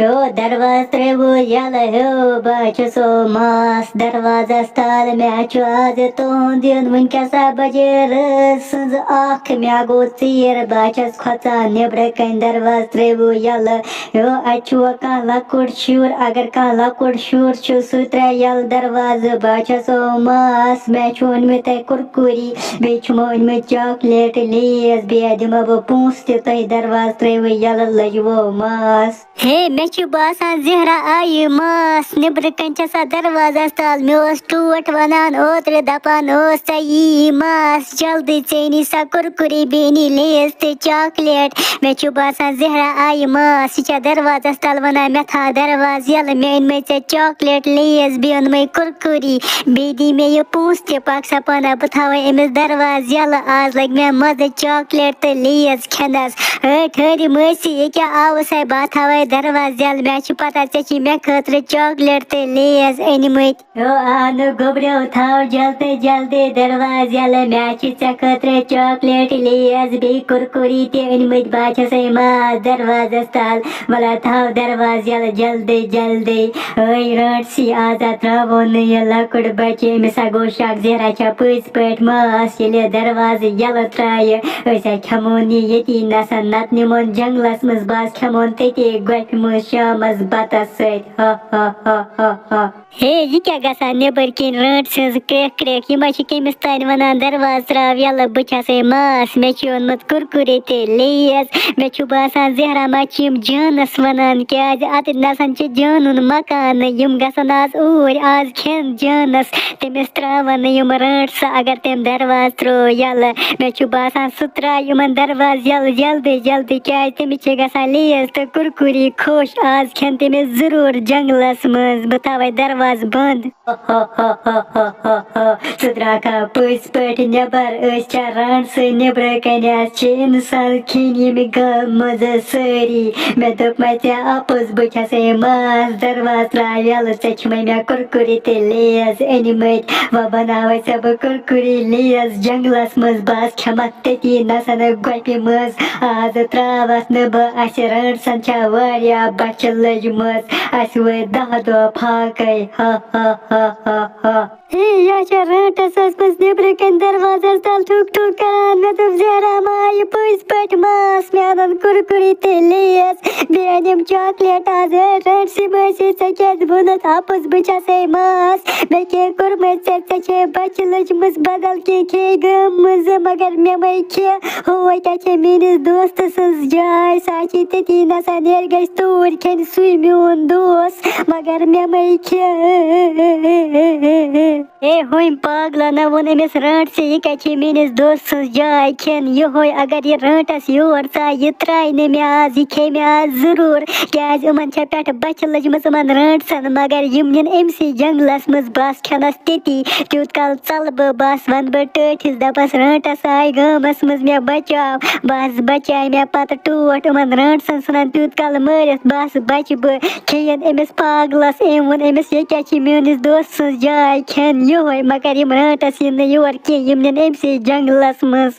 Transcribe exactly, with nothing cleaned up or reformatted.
ہیو، دروازٕ ترٛٲوِو یَلہٕ، ہیو، بہٕ چھُسو ماس دروازَس تَل۔ مےٚ چھُ آز تُہُنٛد یُن، وٕنکٮ۪سا بَجے رٲژ سٕنٛز اَکھ۔ مےٚ گوٚو ژیر، بہٕ چھَس کھۄژان۔ نیٚبرٕ کَنۍ دروازٕ ترٛٲوِو یَلہٕ، ہیو، اَتہِ چھُوا کانٛہہ لۄکُٹ شُر؟ اگر کانٛہہ لۄکُٹ شُر چھُ، سُہ ترٛایہِ یَلہٕ دروازٕ۔ بہٕ چھَسو ماس، مےٚ چھُ اوٚنمُت تۄہہِ کُرکُری، بیٚیہِ چھُمو أنمٕتۍ چاکلیٹ، لیز، بیٚیہِ دِمو بہٕ پونٛسہٕ تہِ تۄہہِ۔ دروازٕ ترٛٲوِو یَلہٕ، لٔجوو ماس۔ ہے، مےٚ چھُ باسان زہرا آیہِ ماس۔ نیٚبرٕ کَنۍ چھےٚ سۄ دروازَس تَل۔ مےٚ اوس ٹوٹھ وَنان اوترٕ، دَپان اوس ژےٚ یی ماس جلدی، ژےٚ نی سۄ کُرکُری، بیٚیہِ نی لیز تہٕ چاکلیٹ۔ مےٚ چھُ باسان زہرا آیہِ ماس۔ یہِ چھےٚ دروازَس تَل وَنان، مےٚ تھاو دروازٕ یَلہٕ، مےٚ أنۍ مٕتۍ ژےٚ چاکلیٹ، لیز، بیٚیہِ اوٚن مٕے کُرکُری۔ بیٚیہِ دی مےٚ یہِ پونٛسہٕ تہِ، پَک سا پانہ، بہٕ تھاوَے أمِس دروازٕ یَلہٕ۔ آز لَگہِ مےٚ مَزٕ چاکلیٹ تہٕ لیز کھٮ۪نَس۔ ہے ٹھٔہرِ مٲسی، یہِ کیٛاہ آوُس ہے؟ بہٕ تھاوَے دروازٕ یَلہٕ۔ مےٚ چھِ پَتہ، ژےٚ چھی مےٚ خٲطرٕ چاکلیٹ تہٕ لیز أنۍ مٕتۍ۔ ہیو، آ نہٕ گوٚبریو، تھاو جلدی جلدی دروازٕ یَلہٕ۔ مےٚ چھِ ژےٚ خٲطرٕ چاکلیٹ، لیز، بیٚیہِ کُرکُری تہِ أنۍ مٕتۍ۔ بہٕ چھَسَے ماس دروازَس تَل۔ وَلہٕ تھاو دروازٕ یَلہٕ جلدی جلدی۔ ٲے رانٛٹسی، آز ہا ترٛاوو نہٕ یہِ لۄکُٹ بَچہِ۔ أمِس ہا گوٚو شَک، زہرا چھا پٔزۍ پٲٹھۍ ماس۔ ییٚلہِ دروازٕ یَلہٕ ترٛایہِ، أسۍ ہا کھٮ۪مون یہِ ییٚتی نَسَن، نَتہٕ نِمون جنٛگلَس منٛز۔ بہٕ حظ کھٮ۪مون تٔتی گۄپھِ منٛز شامَس بَتَس سۭتۍ۔ ہا، ہا، ہا، ہا، ہا۔ ہے، یہِ کیٛاہ گژھان نیٚبٕرۍ کِنۍ رانٛٹہٕ سٕنٛز کرٛٮ۪کھ کرٛٮ۪کھ؟ یہِ ما چھِ کٔمِس تانۍ وَنان، دروازٕ ترٛاو یَلہٕ، بہٕ چھَسَے ماس، مےٚ چھُ اوٚنمُت کُرکُرے تہٕ لیز۔ مےٚ چھُ باسان، زہرا ما چھِ یِم جانَس وَنان، کیٛازِ اَتٮ۪تھ نَسَن چھِ جانُن مکانہٕ، یِم گژھن آز اوٗرۍ، آز کھٮ۪ن جانَس۔ تٔمِس ترٛاوَن نہٕ یِم رانٛٹہٕ سۄ، اگر تٔمۍ دروازٕ ترٛوو یَلہٕ۔ مےٚ چھُ باسان، سُہ ترٛایہِ یِمَن دروازٕ یَلہٕ جلدی جلدی، کیٛازِ تٔمِس چھِ گژھان لیز تہٕ کُرکُری خۄش۔ آز کھٮ۪ن تٔمِس ضروٗر جنٛگلَس منٛز۔ بہٕ تھاوَے دروازٕ بنٛد۔ ہا، ہا، ہا۔ سُہ درٛاکھ ہا پٔزۍ پٲٹھۍ نٮ۪بَر۔ أسۍ چھا رانٛٹہٕ سٕے نیٚبرٕ کَنہِ؟ اَسہِ چھِ اِنسان کھیٚنۍ ییٚمہِ گامہٕ منٛزٕ سٲری۔ مےٚ دوٚپمَے ژےٚ اَپُز، بہٕ چھَسَے ماس۔ دروازٕ ترٛاو یَلہٕ، ژےٚ چھِمَے مےٚ کُرکُری تہٕ لیز أنۍ مٕتۍ۔ وۄنۍ بَناوَے ژےٚ بہٕ کُرکُری لیز جنٛگلَس منٛز۔ بہٕ حظ کھٮ۪مَکھ تٔتی نَسَن گۄپھِ منٛز۔ آز ترٛاوَتھ نہٕ بہٕ اَسہِ رانٛٹہٕ سَن، چھےٚ واریاہ بۄچھِ لٔجمٕژ۔ اَسہِ وٲتۍ دَہ دۄہ فاقَے۔ ہا، ہا، ہا، ہا، ہا۔ ہے، یہِ چھےٚ رانٛٹَس ٲسمٕژ نیٚبرٕ کَنۍ دروازَس تَل ٹھُک ٹھُک کَران۔ مےٚ دوٚپ، زہرا ما آیہِ پٔزۍ پٲٹھۍ ماس؟ مےٚ اَنَن کُرکُری تہٕ لیز، بیٚیہِ أنِم چاکلیٹ آز۔ ہے رانٛٹسٕے مٲسی، ژےٚ کیٛازِ ووٚنُتھ اَپُز، بہٕ چھَسَے ماس؟ مےٚ کیٛاہ کوٚرمَے ژےٚ؟ ژےٚ چھے بۄچھِ لٔجمٕژ بدل کینٛہہ کھے گٲمٕژ، مگر مےٚ مَے کھے۔ ہو، تَتہِ چھے میٛٲنِس دوستہٕ سٕنٛز جاے، سُہ ہا چھِ تٔتی نَسان، نیرِ گژھِ توٗرۍ کھٮ۪نہِ سُے میون دوس، مگر مےٚ مَے کھے۔ اے ہوٚمۍ پاگلہ، نہ ووٚن أمِس رانٛٹسٕے، یہِ کَتہِ چھِ میٛٲنِس دوست سٕنٛز جاے کھٮ۪ن؟ یِہوٚے اگر یہِ رانٛٹَس یور ژایہِ، یہِ ترٛایہِ نہٕ مےٚ آز، یہِ کھیٚیہِ مےٚ آز ضروٗر، کیٛازِ یِمَن چھےٚ پٮ۪ٹھٕ بۄچھِ لٔجمٕژ یِمَن رانٛٹسَن۔ مگر یِم نِن أمۍسٕے جنٛگلَس منٛز، بَس کھٮ۪نَس تٔتی۔ تیوٗت کال ژَلہٕ بہٕ، بَس وَنہٕ بہٕ ٹٲٹھِس، دَپَس، رانٛٹَس آے گامَس منٛز، مےٚ بَچاو۔ بَس بَچاے مےٚ پَتہٕ ٹوٹھ یِمَن رانٛٹسَن، ژھٕنان تیوٗت کال مٲرِتھ، بَس بَچہٕ بہٕ۔ کھیٚیَن أمِس پاگلَس۔ أمۍ ووٚن أمِس، یہِ کیٛاہ چھِ میٛٲنِس دوست سٕنٛز جاے کھٮ۪ن یِہوٚے، مگر یِم رانٛٹَس یِن نہٕ یور کینٛہہ، یِم نِن أمۍسٕے جنٛگلَس منٛز۔